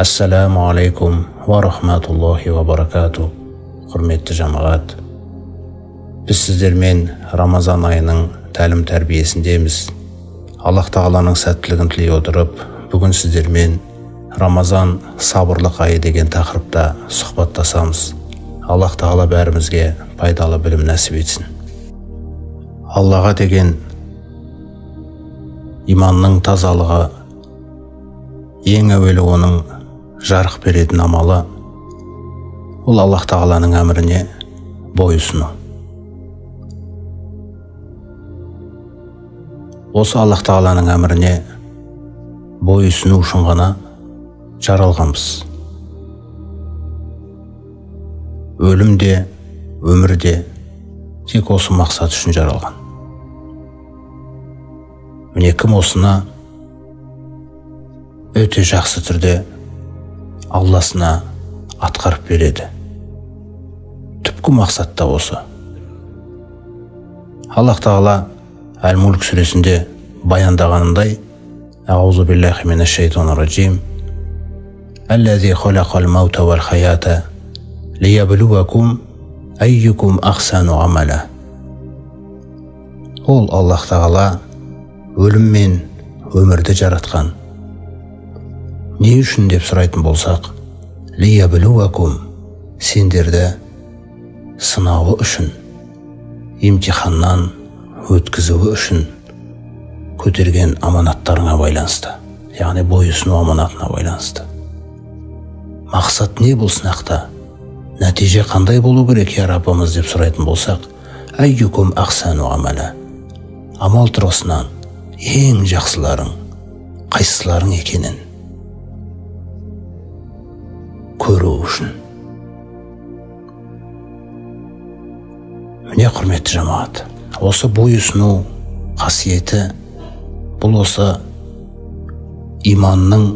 Ассаламу алейкум уа рахматуллахи уа баракату. Құрметті жамағат, біз сіздермен Рамазан айының тәлім тәрбиесіндеміз. Аллах тағаланың сәттілігін тілей отырып, бүгін сіздермен Рамазан сабырлық айы деген тақырыпта сұхбаттасамыз. Аллах тағала бәрімізге пайдалы білім нәсіп етсін. Аллаға деген иманның тазалығы, ең әуелі оның жарық беретін амалы, ол Аллах тағаланың әміріне бой ұсыну. Осы Аллах тағаланың әміріне бой ұсыну үшін ғана жаралғанбыз. Өлім де, өмір де тек осы мақсат үшін жаралған. Міне, кім осыны өте жақсы түрде Алласына атқарып береді. Түпкі мақсат та осы. Аллах тағала Әл-Мулк сүресінде баяндағанындай, Аузу биллахи минаш шайтанир раджим. Аллази халақал маута вал хаята лиябluвакум айюкум ахсану амала. Ол Аллах тағала өлім мен өмірді жаратқан. Не үшін деп сұрайтын болсақ, лиябluвакум, сендерді сынауы үшін, емтиханнан өткізуі үшін көтерген аманаттарыңа байланысты, яғни бой ұсыну аманатына байланысты. Мақсат не бұл сынақта? Нәтиже қандай болу керек, я Раббымыз деп сұрайтын болсақ, айюкум ахсану амала. Амал тұрғысынан ең жақсыларың қайсыларың екенін көру үшін. Міне, құрметті жамағат, осы бой ұсыну қасиеті бұл осы иманның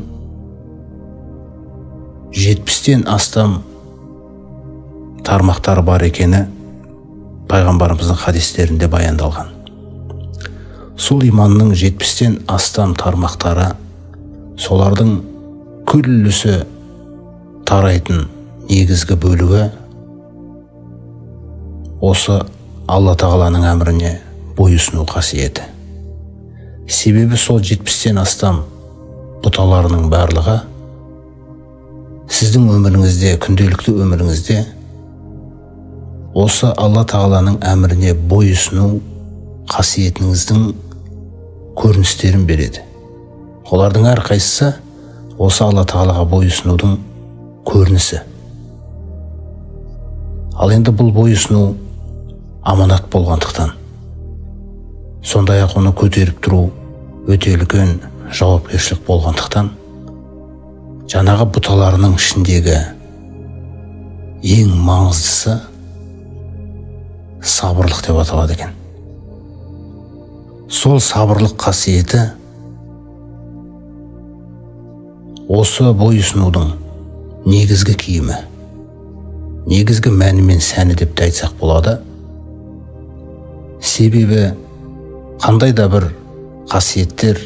70-тен астам тармақтары бар екені пайғамбарымыздың хадистерінде баяндалған. Сол иманның 70-тен астам тармақтары, солардың күллісі тарайтын негізгі бөлігі осы Алла тағаланың әміріне бой ұсыну қасиеті. Себебі сол 70-тен астам бұталарының барлығы сіздің өміріңізде, күнделікті өміріңізде осы Алла тағаланың әміріне бой ұсыну қасиетіңіздің көріністерін береді. Олардың әрқайсысы осы Алла тағалаға бой ұсынудың көрінісі. Ал енді бұл бой ұсыну аманат болғандықтан, сондай-ақ оны көтеріп тұру өте үлкен жауапкершілік болғандықтан, жаңағы бұталарының ішіндегі ең маңыздысы сабырлық деп аталады екен. Сол сабырлық қасиеті осы бой ұсынудың негізгі киімі, негізгі мәні мен сәні деп те айтсақ болады. Себебі қандай да бір қасиеттер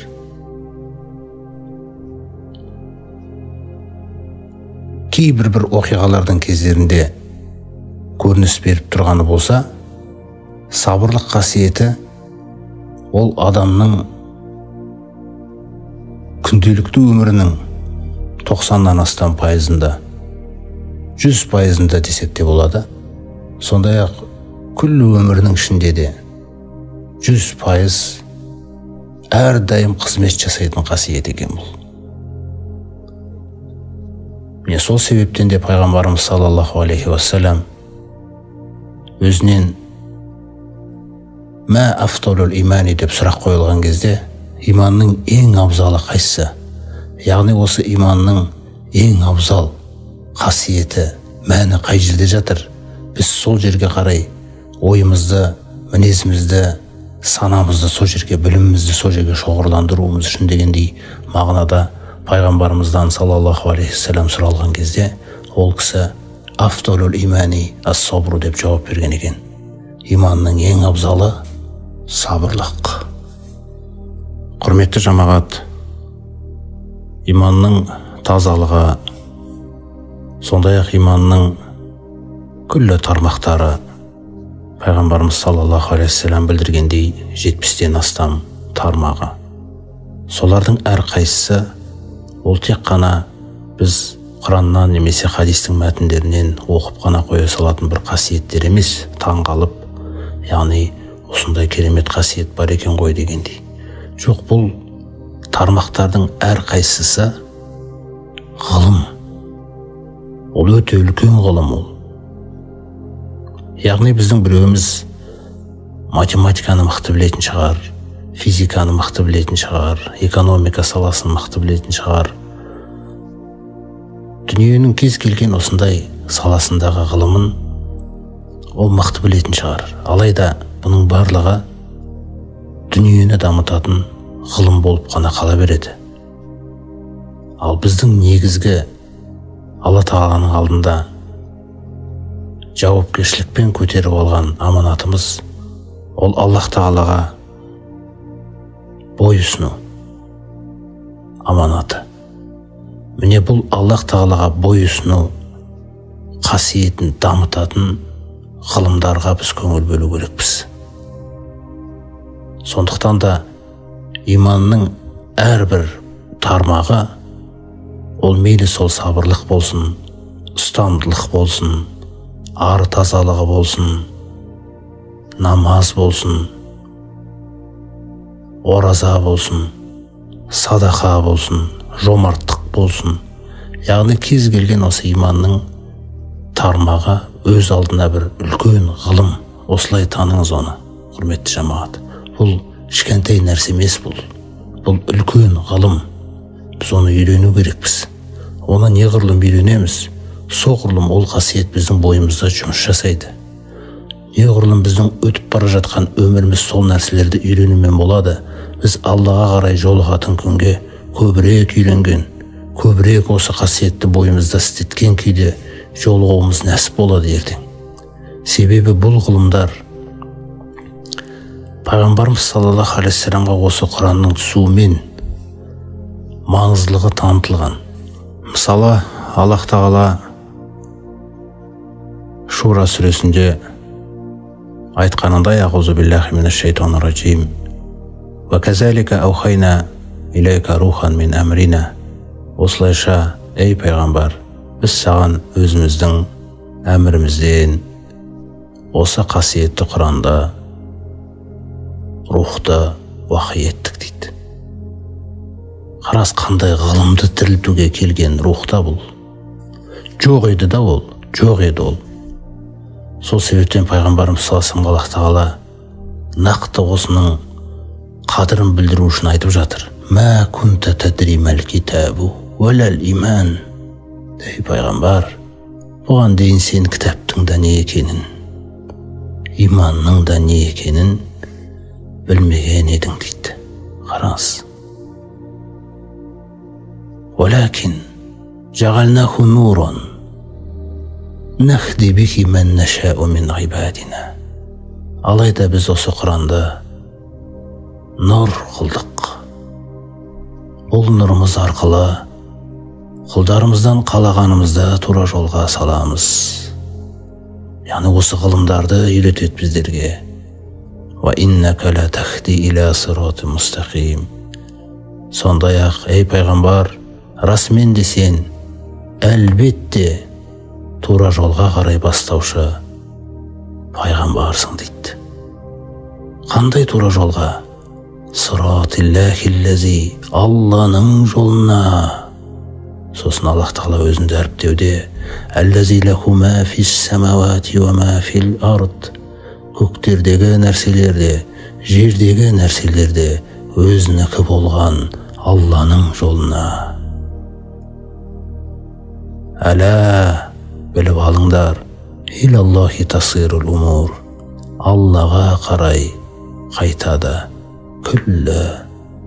кейбір бір оқиғалардың кездерінде көрініс беріп тұрғаны болса, сабырлық қасиеті ол адамның күнделікті өмірінің 90-нан астам пайызында, 100 пайызында десек те болады. Сондай-ақ күллі өмірінің ішінде де 100% әрдайым қызмет жасайтын қасиет екен бұл. Міне, сол себептен де пайғамбарымыз саллаллаху алейхи уассалам өзінен мә афдалул имани деп сұрақ қойылған кезде, иманның ең абзалы қайсысы? Яғни осы иманның ең абзал қасиеті, мәні қай жерде жатыр? Біз сол жерге қарай ойымызды, мінезімізді, санамызды сол жерге, білімімізді сол жерге шоғырландыруымыз үшін дегендей мағынада пайғамбарымыздан саллаллаху алейхи сұралған кезде, ол кісі афдалул имани ас-сабру деп жауап берген екен. Иманның ең абзалы сабырлық. Құрметті жамағат, иманның тазалығы, Сондай-ақ иманның күллі тармақтары пайғамбарымыз саллаллаху алейхи уассалам білдіргендей 70-тен астам тармағы. Солардың әрқайсысы ол тек қана біз Құраннан немесе хадистің мәтіндерінен оқып қана қоя салатын бір қасиеттер емес, таңғалып, яғни осындай керемет қасиет бар екен ғой дегендей. Жоқ, бұл тармақтардың әрқайсысы ғылым. Ол өте үлкен ғылым ол. Яғни біздің біреуіміз математиканы мықты білетін шығар, физиканы мықты білетін шығар, экономика саласын мықты білетін шығар. Дүниенің кез келген осындай саласындағы ғылымын ол мықты білетін шығар. Алайда бұның барлығы дүниені дамытатын ғылым болып қана қала береді. Ал біздің негізгі Алла Тағаланың алдында жауапкершілікпен көтеріп алған аманатымыз ол Аллах Тағалаға бой ұсыну аманаты. Міне бұл Аллах Тағалаға бой ұсыну қасиетін дамытатын ғылымдарға біз көңіл бөлу керекпіз. Сондықтан да иманның әрбір тармағы ол мейлі сол сабырлық болсын, ұстамдылық болсын, ар тазалығы болсын, намаз болсын, ораза болсын, садақа болсын, жомарттық болсын. Яғни кез келген осы иманның тармағы өз алдына бір үлкен ғылым. Осылай таныңыз оны, құрметті жамағат. Бұл кішкентай нәрсе емес бұл. Бұл үлкен ғылым. Біз оны үйрену керекпіз. Оны неғұрлым үйренеміз, соғұрлым ол қасиет біздің бойымызда жұмыс жасайды. Неғұрлым біздің өтіп бара жатқан өміріміз сол нәрселерді үйренумен болады. Біз Аллаға қарай жолығатын күнге көбірек үйренген, көбірек осы қасиетті бойымызда істеткен күйде жолығуымыз нәсіп болады ертең. Себебі бұл ғылымдар пайғамбарымыз саллаллаху алейхи уассаламға осы Құранның түсуімен маңыздылығы танытылған. Мысалы, Аллах Тағала Шура сүресінде айтқанындай: «Ағузу биллахи минаш шайтанир ражим. Уа казалика аухайна илайка рухан мин амрина». Осылайша, ей пайғамбар, біз саған өзіміздің әмірімізден осы қасиетті Құранды, рухты уахи еттік дейді. Қарас, қандай ғылымды тірілтуге келген рухта бұл. Жоқ еді да ол, жоқ еді ол. Сол себептен пайғамбарымыз саллаллаху алейхи тағала нақты осының қадірін білдіру үшін айтып жатыр. Мә кунта тадри мәл китабу уәләл иман. Ей пайғамбар, бұған дейін сен кітаптың да не екенін, иманның да не екенін білмеген едің дейді. Қараңыз. Уәләкин жағалнаху нуран нахди бихи ман нашау мин ибадина. Алайда біз осы Құранды нұр қылдық. Бұл нұрымыз арқылы құлдарымыздан қалағанымызды тура жолға саламыз. Яғни осы ғылымдарды үйретеді біздерге. Уа иннака ла тахди иля сирати мустақим. Сондай-ақ, ей пайғамбар, расымен де сен әлбетте тура жолға қарай бастаушы пайғамбарсың дейді. Қандай тура жолға? Сиратиллахиллази, Алланың жолына. Сосын Аллах Тағала өзін дәріптеуде: «Әллази лаху ма фис самауати уа ма фил ард». Көктердегі нәрселерде, жердегі нәрселерде өзінікі болған Алланың жолына. Әла, біліп алыңдар, илаллахи тасирул умур. Аллаға қарай қайтады күллі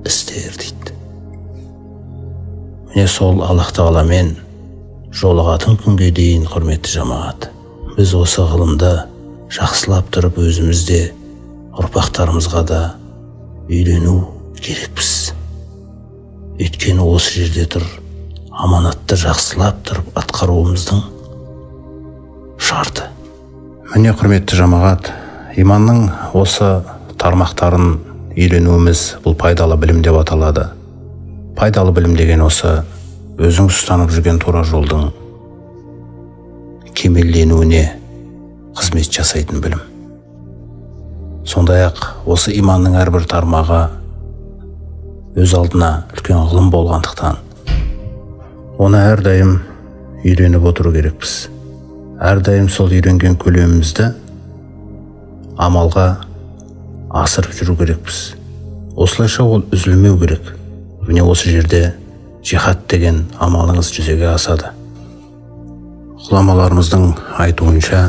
істер дейді. Міне сол Аллах Тағаламен жолығатын күнге дейін, құрметті жамағат, біз осы ғылымды жақсылап тұрып өзіміз де, ұрпақтарымызға да үйрену керекпіз. Өйткені осы жерде тұр аманатты жақсылап тұрып атқаруымыздың шарты. Міне, құрметті жамағат, иманның осы тармақтарын үйренуіміз бұл пайдалы білім деп аталады. Пайдалы білім деген осы өзің ұстанып жүрген тура жолдың кемелденуіне қызмет жасайтын білім. Сондай-ақ осы иманның әрбір тармағы өз алдына үлкен ғылым болғандықтан оны әрдайым үйреніп отыру керекпіз. Әрдайым сол үйренген көлемімізді амалға асырып жүру керекпіз. Осылайша ол үзілмеу керек. Міне, осы жерде жихад деген амалыңыз жүзеге асады. Ғұламаларымыздың айтуынша,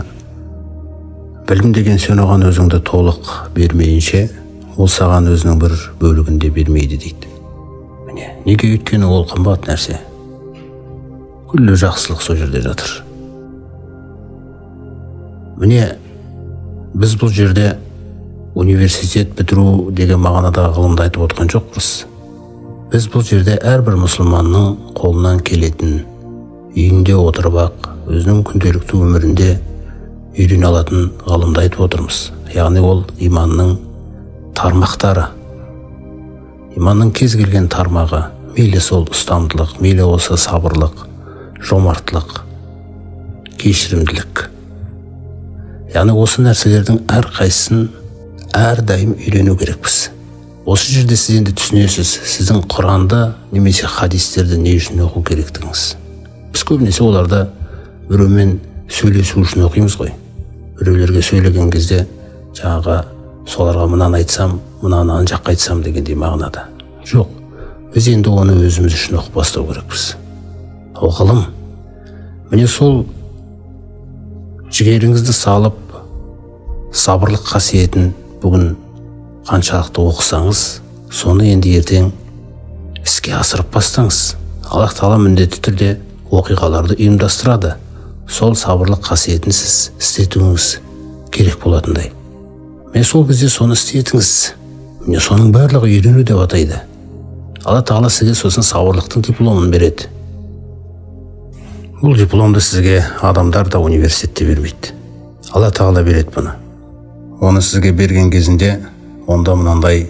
білім деген сен оған өзіңді толық бермейінше, ол саған өзінің бір бөлігін де бермейді дейді. Міне, неге? Өйткені ол қымбат нәрсе. Күллі жақсылық сол жерде жатыр. Міне, біз бұл жерде университет бітіру деген мағынадағы ғылымды айтып отырған жоқпыз. Біз бұл жерде әрбір мұсылманның қолынан келетін, үйінде отырып-ақ өзінің күнделікті өмірінде үйрене алатын ғылымды айтып отырмыз. Яғни ол иманның тармақтары. Иманның кез келген тармағы, мейлі сол ұстамдылық, мейлі осы сабырлық, жомартлық, кешірімділік. Яғни осы нәрселердің әрқайсысын әрдайым үйрену керекпіз. Осы жерде сіз енді түсінесіз, сіздің Құранды немесе хадистерді не үшін оқу керектігіңіз. Біз көбінесе оларды біреумен сөйлесу үшін оқимыз ғой. Біреулерге сөйлеген кезде жаңағы соларға мынаны айтсам, мынаны ана жаққа айтсам дегендей мағынада. Жоқ, біз енді оны өзіміз үшін оқып бастау керекпіз. Ол ғылым. Міне, сол жігеріңізді салып, сабырлық қасиетін бүгін қаншалықты оқысаңыз, соны енді ертең іске асырып бастаңыз. Аллах тағала міндетті түрде оқиғаларды ұйымдастырады. Сол сабырлық қасиетін сіз істетуіңіз керек болатындай. Міне, сол кезде соны істетіңіз. Міне, соның барлығы үйрену деп атайды. Алла тағала сізге сосын сабырлықтың дипломын береді. Бұл дипломды сізге адамдар да университетте бермейді. Алла тағала береді бұны. Оны сізге берген кезінде онда мынандай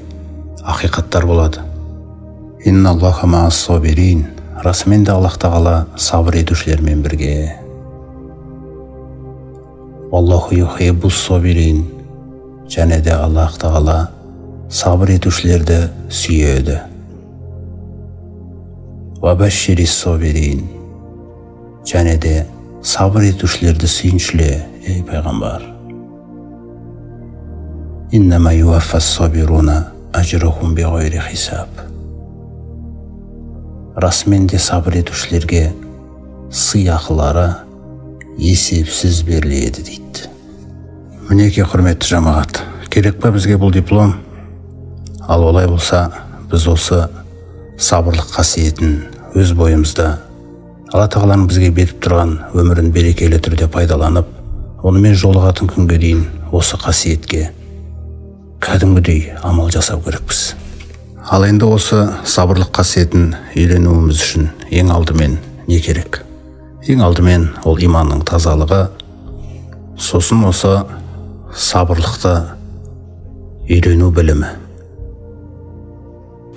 ақиқаттар болады. Инналлаха маас-сабирин. Расымен де Аллах тағала сабыр етушілермен бірге. Аллаху юхиббус-сабирин. Және де Аллах тағала сабыр етушілерді сүйеді. Уа башширис-сабирин. Және де сабыр етушілерді сүйіншіле, ей пайғамбар. Иннама юваффас-сабируна ажрухум биғайри хисаб. Расымен де сабыр етушілерге сыйақылары есепсіз беріледі дейді. Мінекей, құрметті жамағат, керек па бізге бұл диплом? Ал олай болса, біз осы сабырлық қасиетін өз бойымызда Алла тағаланың бізге беріп тұрған өмірін берекелі түрде пайдаланып, онымен жолығатын күнге дейін осы қасиетке кәдімгідей амал жасау керекпіз. Ал енді осы сабырлық қасиетін үйренуіміз үшін ең алдымен не керек? Ең алдымен ол иманның тазалығы, сосын осы сабырлықты үйрену білімі.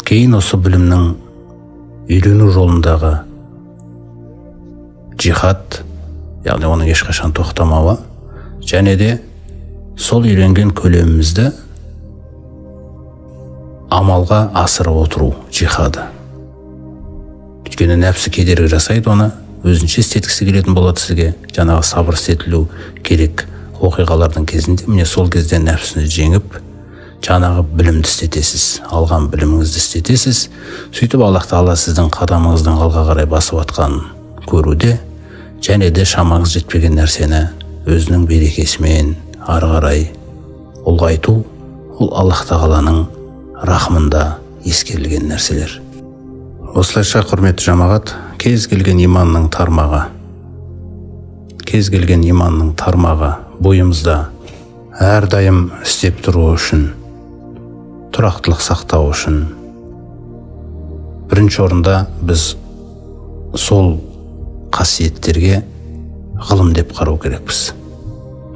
Кейін осы білімнің үйрену жолындағы жихад, яғни оның ешқашан тоқтамауы, және де сол үйренген көлемімізді амалға асырып отыру жихады. Өйткені нәпсі кедергі жасайды, оны өзінше істеткісі келетін болады сізге. Жаңағы сабыр істетілу керек оқиғалардың кезінде, міне сол кезде нәпсіні жеңіп, жаңағы білімді істетесіз, алған біліміңізді істетесіз. Сөйтіп Аллах тағала сіздің қадамыңыздың алға қарай басып атқанын көруде, және де шамаңыз жетпеген нәрсені өзінің берекесімен ары қарай ұлғайту, ол Аллах тағаланың рахымында ескерілген нәрселер. Осылайша, құрметті жамағат, кез келген иманның тармағы, кез келген иманның тармағы бойымызда әрдайым істеп тұру үшін, тұрақтылық сақтау үшін бірінші орында біз сол қасиеттерге ғылым деп қарау керекпіз.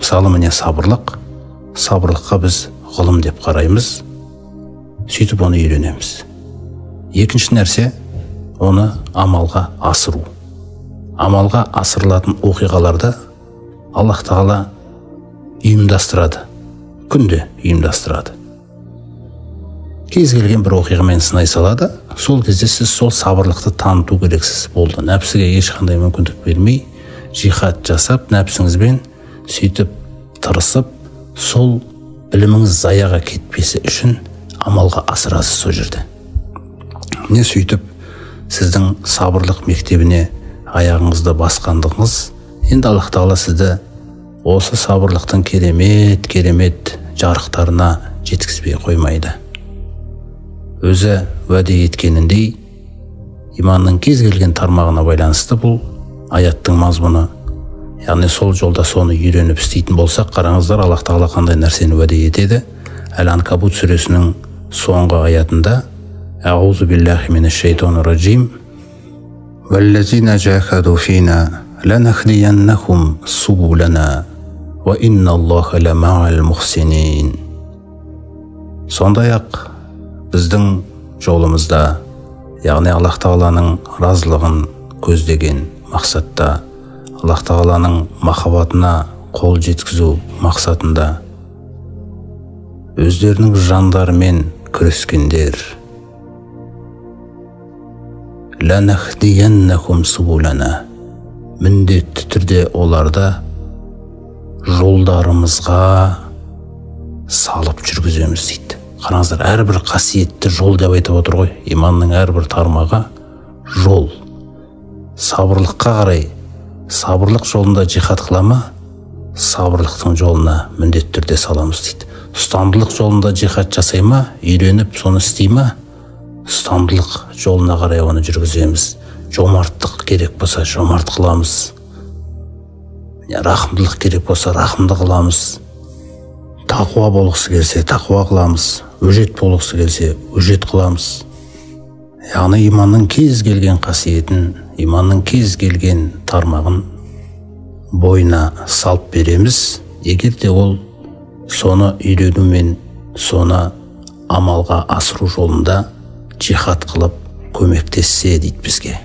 Мысалы, міне сабырлық. Сабырлыққа біз ғылым деп қараймыз, сөйтіп оны үйренеміз. Екінші нәрсе, оны амалға асыру. Амалға асырылатын оқиғаларды Аллах Тағала ұйымдастырады, күнде ұйымдастырады. Кез келген бір оқиғамен сынай салады, сол кезде сіз сол сабырлықты таныту керексіз. Болды, нәпсіге ешқандай мүмкіндік бермей, жихад жасап, нәпсіңізбен сөйтіп тырысып, сол біліміңіз заяға кетпесі үшін амалға асырасыз сол жерде. Міне сөйтіп сіздің сабырлық мектебіне аяғыңызды басқандығыңыз, енді Аллах Тағала сізді осы сабырлықтың керемет жарықтарына жеткізбей қоймайды. Өзі уәде еткеніндей, иманның кез келген тармағына байланысты бұл аяттың мазмұны. Яғни сол жолда соны үйреніп істейтін болсақ, қараңыздар, Аллах Тағала қандай нәрсені уәде етеді. Әл-Анкабут сүресінің соңғы аятында Аузу биллахи минаш-шайтанир раджим. Валлазина жахаду фина ланахдияннахум субулана ва инналлаха ламаал мухсинин. Сондай-ақ біздің жолымызда, яғни Аллах Тағаланың разылығын көздеген мақсатта, Аллах Тағаланың махаббатына қол жеткізу мақсатында өздерінің жандарымен күрескендер, ланахдияннахум субулана, міндетті түрде оларды жолдарымызға салып жүргіземіз дейді. Қараңыздар, әрбір қасиетті жол деп айтып отыр ғой. Иманның әрбір тармағы жол. Сабырлыққа қарай, сабырлық жолында жихад қыла ма, сабырлықтың жолына міндетті түрде саламыз дейді. Ұстамдылық жолында жихад жасай ма, үйреніп соны істей ма, ұстамдылық жолына қарай оны жүргіземіз. Жомарттық керек болса, жомарт қыламыз. Рахымдылық керек болса, рахымды қыламыз. Тақуа болғысы келсе, тақуа қыламыз. Өжет болғысы келсе, өжет қыламыз. Яғни иманның кез келген қасиетін, иманның кез келген тармағын бойына салып береміз. Егер де ол соны үйрену мен соны амалға асыру жолында жихад қылып көмектессе дейді бізге.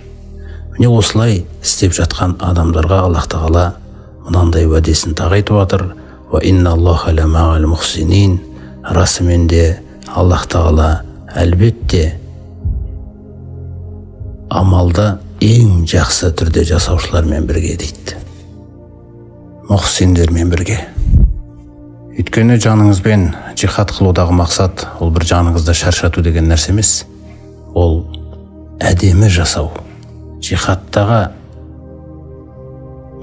Міне осылай істеп жатқан адамдарға Аллах Тағала мынандай уәдесін тағы айтып жатыр. Уа инналлаха ламаал мухсинин. Расымен де Аллах Тағала әлбетте амалды ең жақсы түрде жасаушылармен бірге дейді. Мұхсиндермен бірге. Өйткені жаныңызбен жихад қылудағы мақсат ол бір жаныңызды шаршату деген нәрсе емес. Ол әдемі жасау. Жихадтағы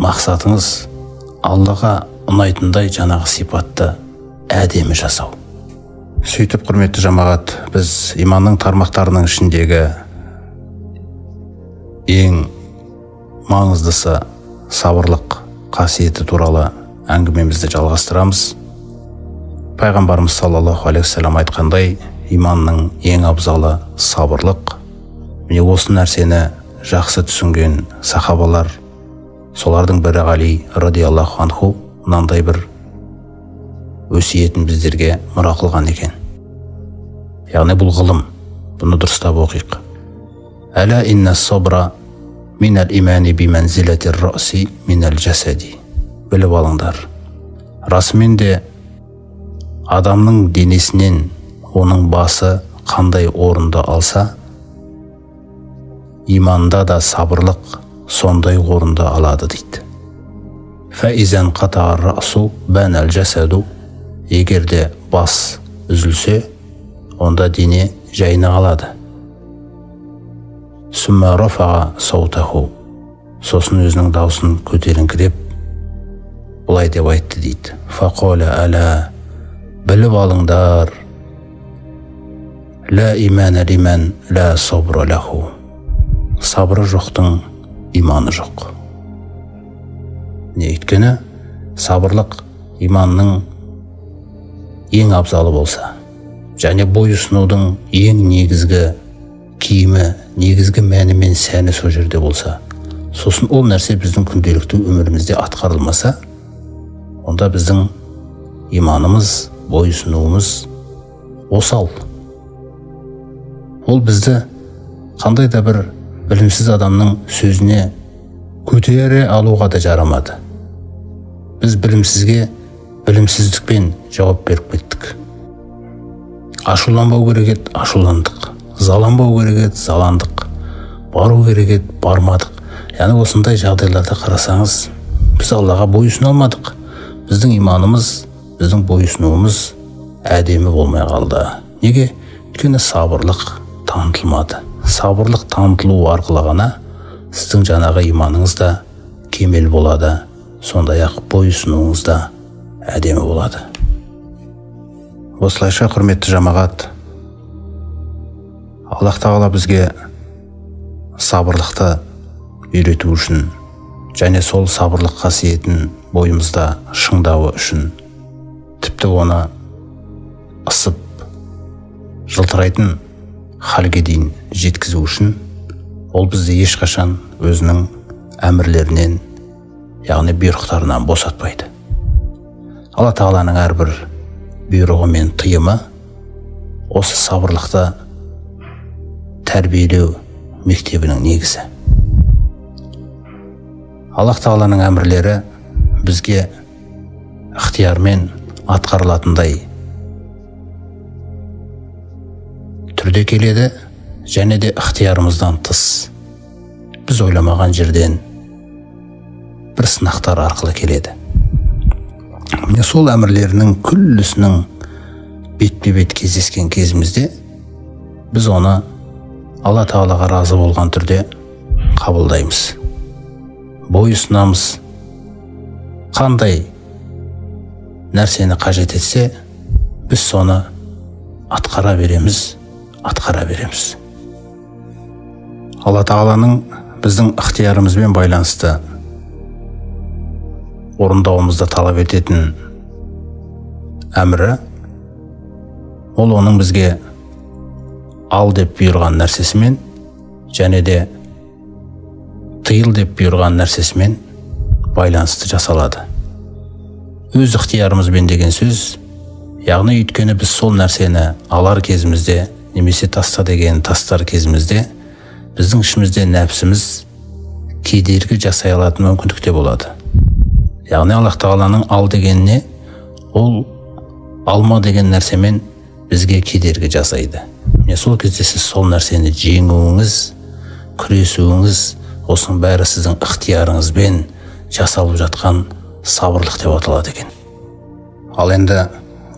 мақсатыңыз Аллаға ұнайтындай жаңағы сипатты әдемі жасау. Сөйтіп, құрметті жамағат, біз иманның тармақтарының ішіндегі ең маңыздысы сабырлық қасиеті туралы әңгімемізді жалғастырамыз. Пайғамбарымыз саллаллаху алейхи уассалам айтқандай, иманның ең абзалы сабырлық. Міне осы нәрсені жақсы түсінген сахабалар, солардың бірі Али радиаллаху анху мынандай бір өсиетін біздерге мұра қылған екен. Яғни бұл ғылым, бұны дұрыстап оқиық. Әла инна сабра минал имани биманзилати р-раси минал жасади. Біліп алыңдар, расымен де адамның денесінен оның басы қандай орынды алса, иманда да сабырлық сондай орынды алады дейді. Фәизан қатаа р-расу банал жасаду. Егер де бас үзілсе, онда дене жайына қалады. Сүммә рафаға саутаху. Сосын өзінің даусын көтеріңкіреп былай деп айтты дейді. Фақала әла, біліп алыңдар, ла имана лиман ла сабра лаху. Сабыры жоқтың иманы жоқ. Не, өйткені сабырлық иманның ең абзалы болса, және бой ұсынудың ең негізгі киімі, негізгі мәні мен сәні сол жерде болса, сосын ол нәрсе біздің күнделікті өмірімізде атқарылмаса, онда біздің иманымыз, бойұсынуымыз осал. Ол бізді қандай да бір білімсіз адамның сөзіне көтере алуға да жарамады. Біз білімсізге білімсіздікпен жауап беріп кеттік. Ашуланбау керек еді, ашуландық. Заланбау керек еді, заландық. Бару керек еді, бармадық. Яғни осындай жағдайларда қарасаңыз, біз Аллаға бойұсына алмадық. Біздің иманымыз, біздің бойұсынуымыз әдемі болмай қалды. Неге? Өйткені сабырлық танытылмады. Сабырлық танытылу арқылы ғана сіздің жаңағы иманыңыз да кемел болады, сондай-ақ бойұсынуыңыз да әдемі болады. Осылайша, құрметті жамағат, Аллах тағала бізге сабырлықты үйрету үшін және сол сабырлық қасиетін бойымызда шыңдауы үшін, тіпті оны ысып жылтырайтын халге дейін жеткізу үшін, ол бізді ешқашан өзінің әмірлерінен, яғни бұйрықтарынан босатпайды. Алла тағаланың әрбір бұйрығы мен тыйымы осы сабырлықты тәрбиелеу мектебінің негізі. Аллах тағаланың әмірлері бізге ықтиярмен атқарылатындай түрде келеді, және де ықтиярымыздан тыс, біз ойламаған жерден бір сынақтар арқылы келеді. Міне сол әмірлерінің күллісінің бетпе-бет кездескен кезімізде біз оны Алла тағалаға разы болған түрде қабылдаймыз, бой ұсынамыз. Қандай нәрсені қажет етсе, біз соны атқара береміз, атқара береміз. Алла тағаланың біздің ықтиярымызбен байланысты орындауымызды талап ететін әмірі, ол оның бізге ал деп бұйырған нәрсесімен және де тыйыл деп бұйырған нәрсесімен байланысты жасалады. Өз ықтиярымызбен деген сөз, яғни өйткені біз сол нәрсені алар кезімізде немесе таста деген тастар кезімізде біздің ішімізде нәпсіміз кедергі жасай алатын мүмкіндікте болады. Яғни Аллах тағаланың ал дегеніне ол алма деген нәрсемен бізге кедергі жасайды. Міне сол кезде сіз сол нәрсені жеңуіңіз, күресуіңіз, осының бәрі сіздің ықтиярыңызбен жасалып жатқан сабырлық деп аталады екен. Ал енді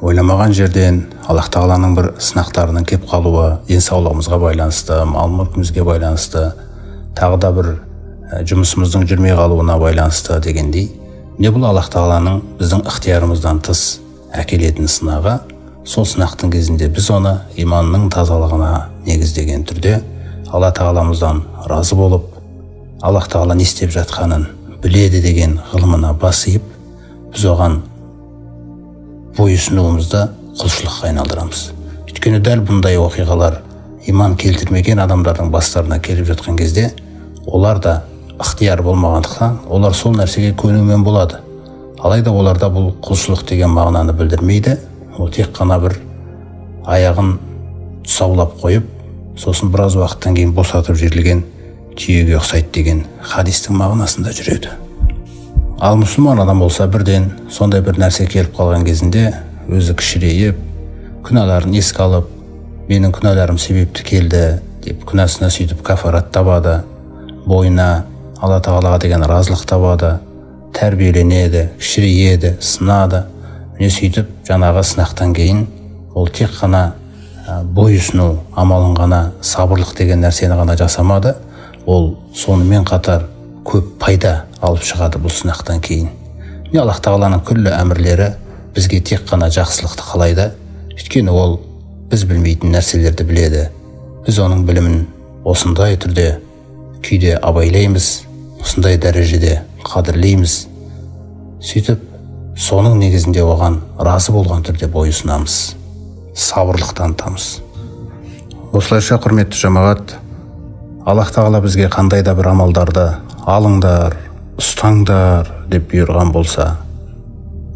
ойламаған жерден Аллах тағаланың бір сынақтарының кеп қалуы, денсаулығымызға байланысты, мал мүлкімізге байланысты, тағы да бір жұмысымыздың жүрмей қалуына байланысты дегендей, міне бұл Аллах тағаланың біздің ықтиярымыздан тыс әкелетін сынағы. Сол сынақтың кезінде біз оны иманның тазалығына негіздеген түрде Алла тағаламыздан разы болып, Аллах тағала не істеп жатқанын біледі деген ғылымына бас иіп, біз оған бойұсынуымызды құлшылыққа айналдырамыз. Өйткені дәл бұндай оқиғалар иман келтірмеген адамдардың бастарына келіп жатқан кезде, олар да ықтияр болмағандықтан, олар сол нәрсеге көнумен болады. Алайда оларда бұл құлшылық деген мағынаны білдірмейді. Ол тек қана бір аяғын тұсаулап қойып, сосын біраз уақыттан кейін босатып жіберілген түйеге ұқсайды деген хадистің мағынасында жүреді. Ал мұсылман адам болса, бірден сондай бір нәрсе келіп қалған кезінде өзі кішірейіп, күнәларын еске алып, менің күнәларым себепті келді деп күнәсіне сөйтіп кафарат табады, бойына Алла тағалаға деген разылық табады, тәрбиеленеді, кішірейеді, сынады. Міне сөйтіп жаңағы сынақтан кейін ол тек қана бой ұсыну амалын ғана, сабырлық деген нәрсені ғана жасамады, ол сонымен қатар көп пайда алып шығады бұл сынақтан кейін. Міне Аллах тағаланың күллі әмірлері бізге тек қана жақсылықты қалайды, өйткені ол біз білмейтін нәрселерді біледі. Біз оның білімін осындай түрде күйде абайлаймыз, осындай дәрежеде қадірлейміз. Сөйтіп соның негізінде оған разы болған түрде бой ұсынамыз, сабырлық танытамыз. Осылайша, құрметті жамағат, Аллах тағала бізге қандай да бір амалдарды алыңдар, ұстаңдар деп бұйырған болса,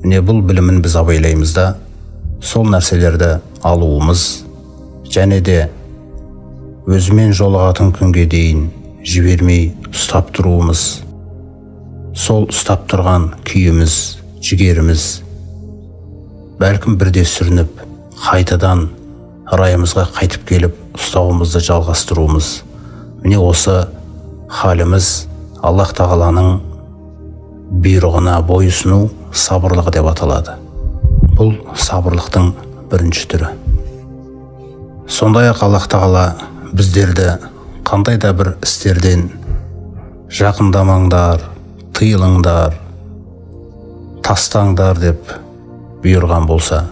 міне бұл білімін біз абайлаймыз да, сол нәрселерді алуымыз және де өзімен жолығатын күнге дейін жібермей ұстап тұруымыз, сол ұстап тұрған күйіміз, жігеріміз бәлкім бірде сүрініп, қайтадан райымызға қайтып келіп ұстауымызды жалғастыруымыз. Міне осы халіміз Аллах тағаланың бұйрығына бойұсыну сабырлығы деп аталады. Бұл сабырлықтың бірінші түрі. Сондай-ақ Аллах тағала біздерді қандай да бір істерден жақындамаңдар, тыйылыңдар, тастаңдар деп бұйырған болса,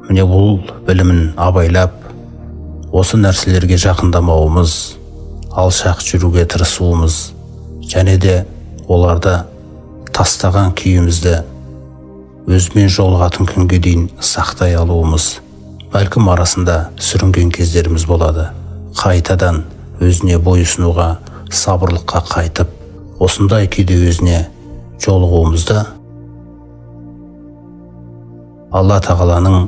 міне бұл білімін абайлап, осы нәрселерге жақындамауымыз, алшақ жүруге тырысуымыз және де оларды тастаған күйімізді өзімен жолығатын күнге дейін сақтай алуымыз. Бәлкім арасында сүрінген кездеріміз болады. Қайтадан өзіне бойұсынуға, сабырлыққа қайтып, осындай күйде өзіне жолығуымызды Алла тағаланың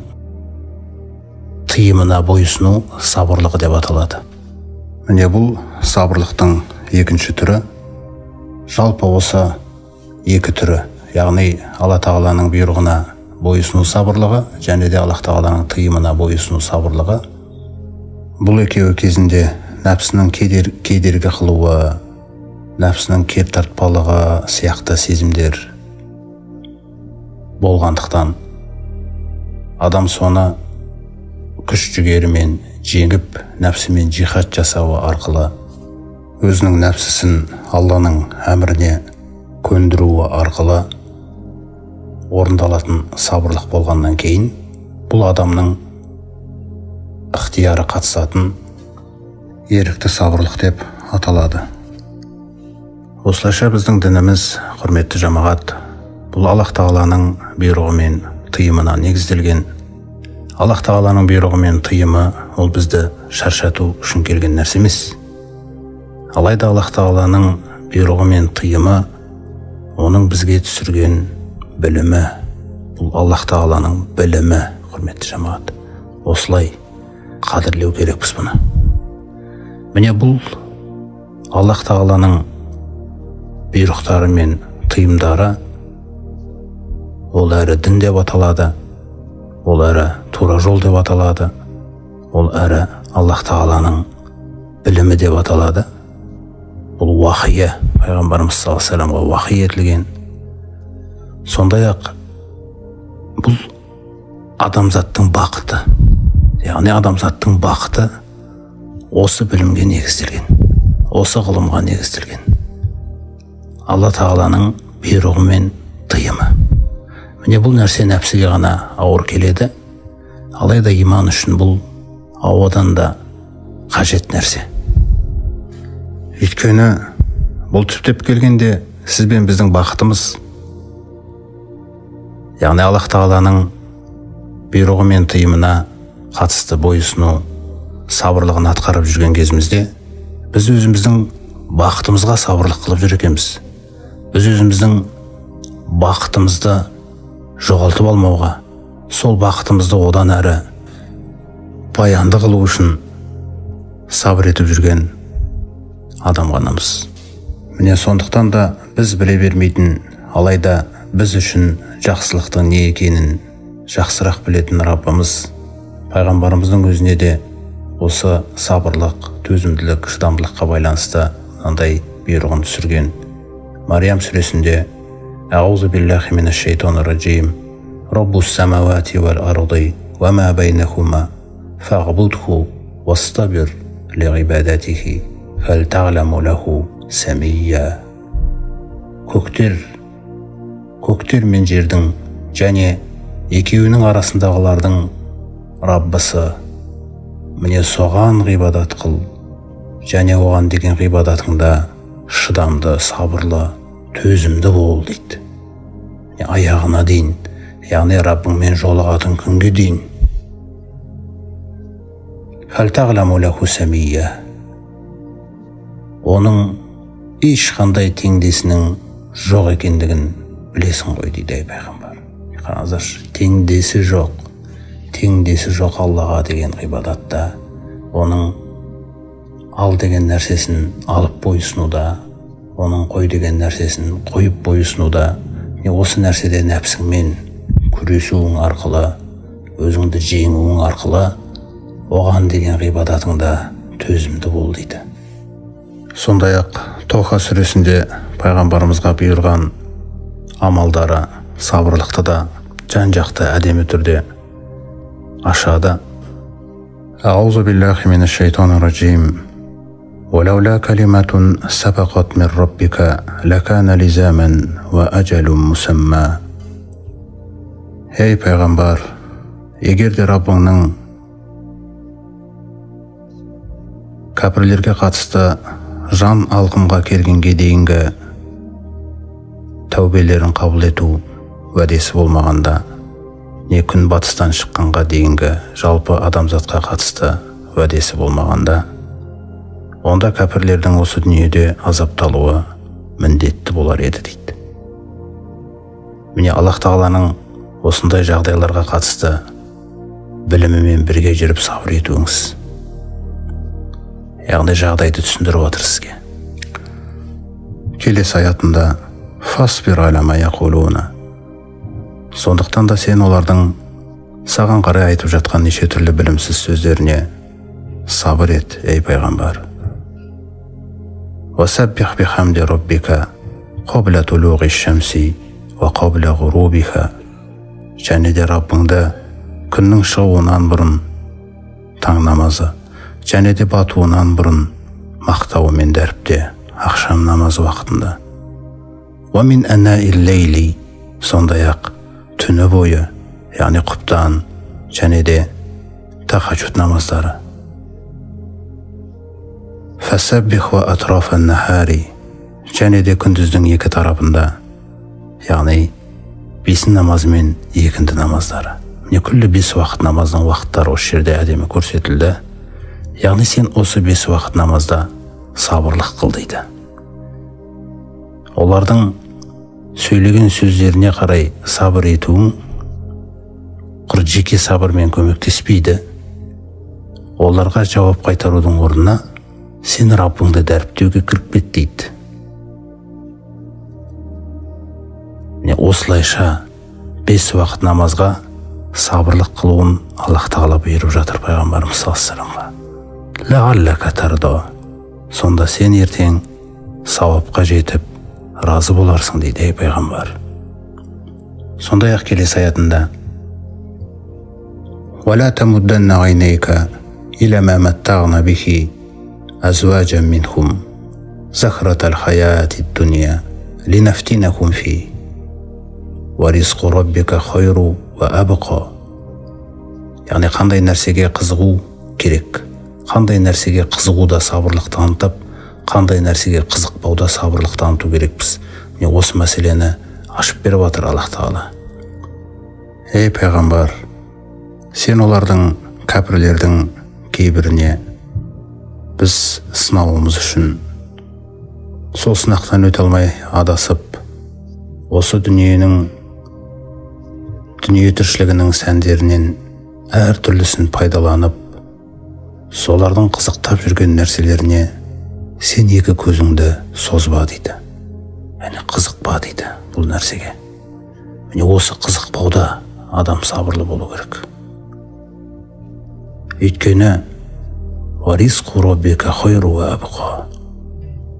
тыйымына бойұсыну сабырлығы деп аталады. Міне бұл сабырлықтың екінші түрі. Жалпы осы екі түрі, яғни Алла тағаланың бұйрығына бойұсыну сабырлығы және де Аллах тағаланың тыйымына бойұсыну сабырлығы. Бұл екеуі кезінде нәпсінің кедергі қылуы, нәпсінің кертартпалығы сияқты сезімдер болғандықтан адам соны күш жігерімен жеңіп, нәпсімен жихад жасауы арқылы өзінің нәпсісін Алланың әміріне көндіруі арқылы орындалатын сабырлық болғаннан кейін бұл адамның ықтияры қатысатын ерікті сабырлық деп аталады. Осылайша біздің дініміз, құрметті жамағат, бұл Аллах тағаланың бұйрығы мен тыйымына негізделген. Аллах тағаланың бұйрығы мен тыйымы ол бізді шаршату үшін келген нәрсе емес. Алайда Аллах тағаланың бұйрығы мен тыйымы оның бізге түсірген білімі, бұл Аллах тағаланың білімі, құрметті жамағат. Осылай қадірлеу керекпіз бұны. Міне бұл Аллах тағаланың бұйрықтары мен тыйымдары, ол әрі дін деп аталады, ол әрі тура жол деп аталады, ол әрі Аллах тағаланың білімі деп аталады. Бұл уахия, пайғамбарымыз саллаллаху алейхи уассаламға уахи етілген. Сондай-ақ бұл адамзаттың бақыты, яғни адамзаттың бақыты осы білімге негізделген, осы ғылымға негізделген. Алла тағаланың бұйрығы мен тыйымы. Міне бұл нәрсе нәпсіге ғана ауыр келеді, алайда иман үшін бұл ауадан да қажет нәрсе. Өйткені бұл түптеп келгенде сіз бен біздің бақытымыз, яғни Аллах тағаланың бұйрығы мен тыйымына қатысты бойұсыну сабырлығын атқарып жүрген кезімізде біз өзіміздің бақытымызға сабырлық қылып жүр екенбіз. Біз өзіміздің бақытымызды жоғалтып алмауға, сол бақытымызды одан әрі баянды қылу үшін сабыр етіп жүрген адам ғанамыз. Міне сондықтан да біз біле бермейтін, алайда біз үшін жақсылықтың не екенін жақсырақ білетін Раббымыз пайғамбарымыздың өзіне де осы сабырлық, төзімділік, шыдамдылыққа байланысты мынандай бұйрығын түсірген. Мариям сүресінде Аузу биллахи минаш шайтанир раджим. Раббус самавати вал арди ва ма байнахума фаъбудху вастабир лиибадатихи хал таъламу лаху самия. Көктер мен жердің және екеуінің арасындағылардың Раббысы, міне соған ғибадат қыл және оған деген ғибадатыңда шыдамды, сабырлы, төзімді бол дейді. Аяғына дейін, яғни Раббыңмен жолығатын күнге дейін. Хал тағламу лаху самия. Оның ешқандай теңдесінің жоқ екендігін білесің ғой дейді, ей пайғамбар. Қараңыздаршы, теңдесі жоқ, теңдесі жоқ Аллаға деген ғибадатта, оның ал деген нәрсесін алып бойұсынуда, оның қой деген нәрсесін қойып бойұсынуда, осы нәрседе нәпсіңмен күресуің арқылы, өзіңді жеңуің арқылы оған деген ғибадатыңда төзімді бол дейді. Сондай-ақ Тоха сүресінде пайғамбарымызға бұйырған амалдары сабырлықты да жан-жақты әдемі түрде ашады. Аузу биллахи минаш шайтанир раджим. Уалаула калиматун сабақат мин раббика лакана лизаман ва ажалун мусамма. Ей пайғамбар, егер де Раббыңның кәпірлерге қатысты жан алқымға келгенге дейінгі тәубелерін қабыл ету уәдесі болмағанда, не күн батыстан шыққанға дейінгі жалпы адамзатқа қатысты уәдесі болмағанда, онда кәпірлердің осы дүниеде азапталуы міндетті болар еді дейді. Міне, Аллах тағаланың осындай жағдайларға қатысты білімімен бірге жүріп сабыр етуіңіз. Яғни жағдайды түсіндіріп отыр сізге. Келесі аятында фасбир аля ма яқулуна. Сондықтан да сен олардың саған қарай айтып жатқан неше түрлі білімсіз сөздеріне сабыр ет, ей пайғамбар. Уасаббих бихамди раббика қабла тулуғи шамси уа қабла ғурубиха. Және де Раббыңды күннің шығуынан бұрын таң намазы, және де батуынан бұрын мақтауымен дәріпте ақшам намазы уақытында. Уа мин анаил лейли, сондай-ақ түні бойы, яғни құптан және де тахаджуд намаздары. Фасаббих уа атрафан нахари, және де күндіздің екі тарапында, яғни бесін намазы мен екінді намаздары. Міне, күллі бес уақыт намаздың уақыттары осы жерде әдемі көрсетілді. Яғни сен осы бес уақыт намазда сабырлық қыл дейді. Олардың сөйлеген сөздеріне қарай сабыр етуің құр жеке сабырмен көмектеспейді. Оларға жауап қайтарудың орнына сен Раббыңды дәріптеуге кіріп кет дейді. Міне, осылайша бес уақыт намазға сабырлық қылуын Аллах тағала бұйырып жатыр пайғамбарымыз саллаллаху алейхи вассаламға. Ләғаллака тардо. Сонда сен ертең сауапқа жетіп разы боларсың дейді, ей пайғамбар. Сондай-ақ келесі аятында Уала тамудданна айнайка иля ма маттағна бихи азуажан минхум захратал хаяти дуния линафтинахум фи уа ризқу раббика хайру уа абқа. Яғни қандай нәрсеге қызығу керек, қандай нәрсеге қызығуда сабырлық танытып, қандай нәрсеге қызықпауда сабырлық таныту керекпіз. Міне, осы мәселені ашып беріп жатыр Аллах тағала. Ей пайғамбар, сен олардың кәпірлердің кейбіріне біз сынауымыз үшін сол сынақтан өте алмай адасып, осы дүниенің дүние тіршілігінің сәндерінен әртүрлісін пайдаланып, солардың қызықтап жүрген нәрселеріне сен екі көзіңді созба дейді. Яғни қызықпа дейді бұл нәрсеге. Міне, осы қызықпауда адам сабырлы болу керек. Өйткені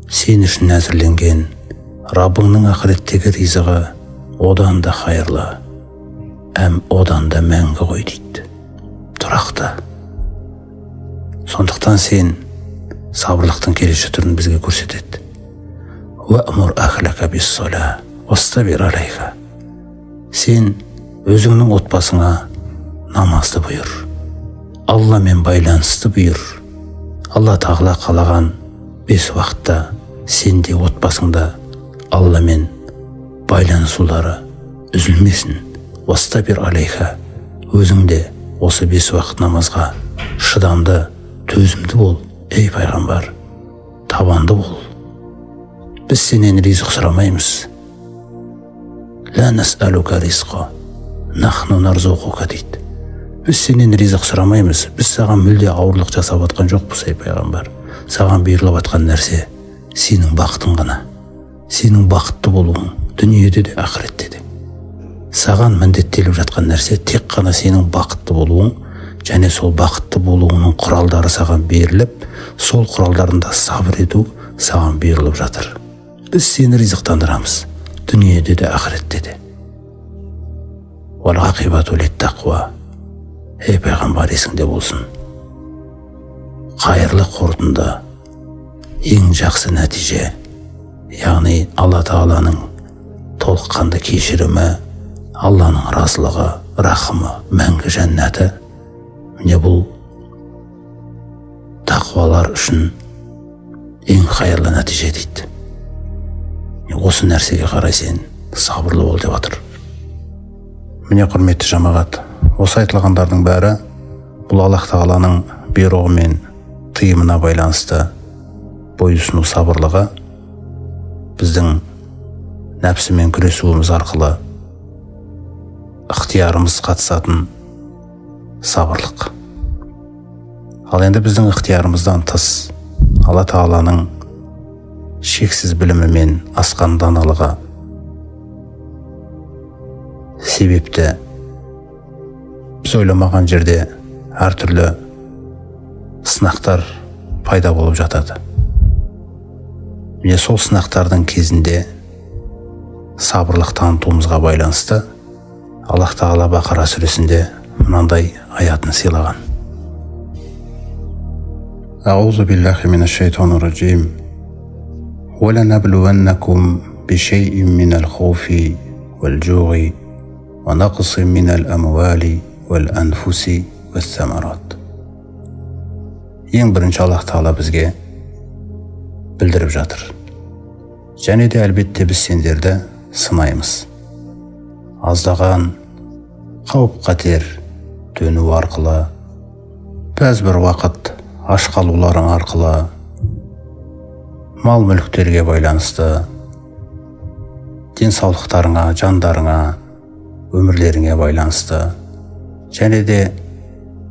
сен үшін әзірленген Раббыңның ақыреттегі ризығы одан да хайырлы, әм одан да мәңгі ғой дейді. Тұрақты. Сондықтан сен сабырлықтың келесі түрін бізге көрсетеді. Уәмур ахлака биссала уастабир алейха. Сен өзіңнің отбасыңа намазды бұйыр. Алламен байланысты бұйыр. Алла тағала қалаған бес уақытта сен де отбасыңда Алламен байланысулары үзілмесін. Уастабир алейха. Өзің де осы бес уақыт намазға шыдамды, Төзімді бол, ей пайғамбар, табанды бол. Біз сенен ризық сұрамаймыз. Ла насалука ризқа, нахну нарзуқука дейді. Біз сенен ризық сұрамаймыз, біз саған мүлде ауырлық жасап атқан жоқпыз, ей пайғамбар. Саған бұйырылып атқан нәрсе сенің бақытың ғана, сенің бақытты болуың дүниеде де ақыретте де. Саған міндеттеліп жатқан нәрсе тек қана сенің бақытты болуың, және сол бақытты болуыңның құралдары саған беріліп, сол құралдарында сабыр ету саған бұйырылып жатыр. Біз сені ризықтандырамыз дүниеде де ақыретте де. Уал-ғақибату лит-тақуа. Ей пайғамбар, есіңде болсын, қайырлы қорытынды, ең жақсы нәтиже, яғни Алла Тағаланың толыққанды кешірімі, Алланың разылығы, рахымы, мәңгі жәннаты, міне бұл тақуалар үшін ең қайырлы нәтиже дейді. Осы нәрсеге қарай сен сабырлы бол деп жатыр. Міне, құрметті жамағат, осы айтылғандардың бәрі бұл Аллах Тағаланың бұйрығы мен тыйымына байланысты бойұсыну сабырлығы, біздің нәпсімен күресуіміз арқылы ықтиярымыз қатысатын сабырлық. Ал енді біздің ықтиярымыздан тыс Алла Тағаланың шексіз білімі мен асқан даналығы себепті біз ойламаған жерде әртүрлі сынақтар пайда болып жатады. Міне, сол сынақтардың кезінде сабырлық танытуымызға байланысты Аллах Тағала Бақара сүресінде мынандай аятын сыйлаған. Аузу биллахи минаш-шайтанир раджим. Уа ланаблуаннакум бишайин минал хауфи вал-жуи ва нақсин минал амвали вал-анфуси вас-самарат. Ең бірінші Аллах Тағала бізге білдіріп жатыр. Және де әлбетте біз сендерді сынаймыз. Аздаған қауіп-қатер төну арқылы, бәз бір уақыт аш қалуларың арқылы, мал-мүліктерге байланысты, денсаулықтарыңа, жандарыңа, өмірлеріңе байланысты, және де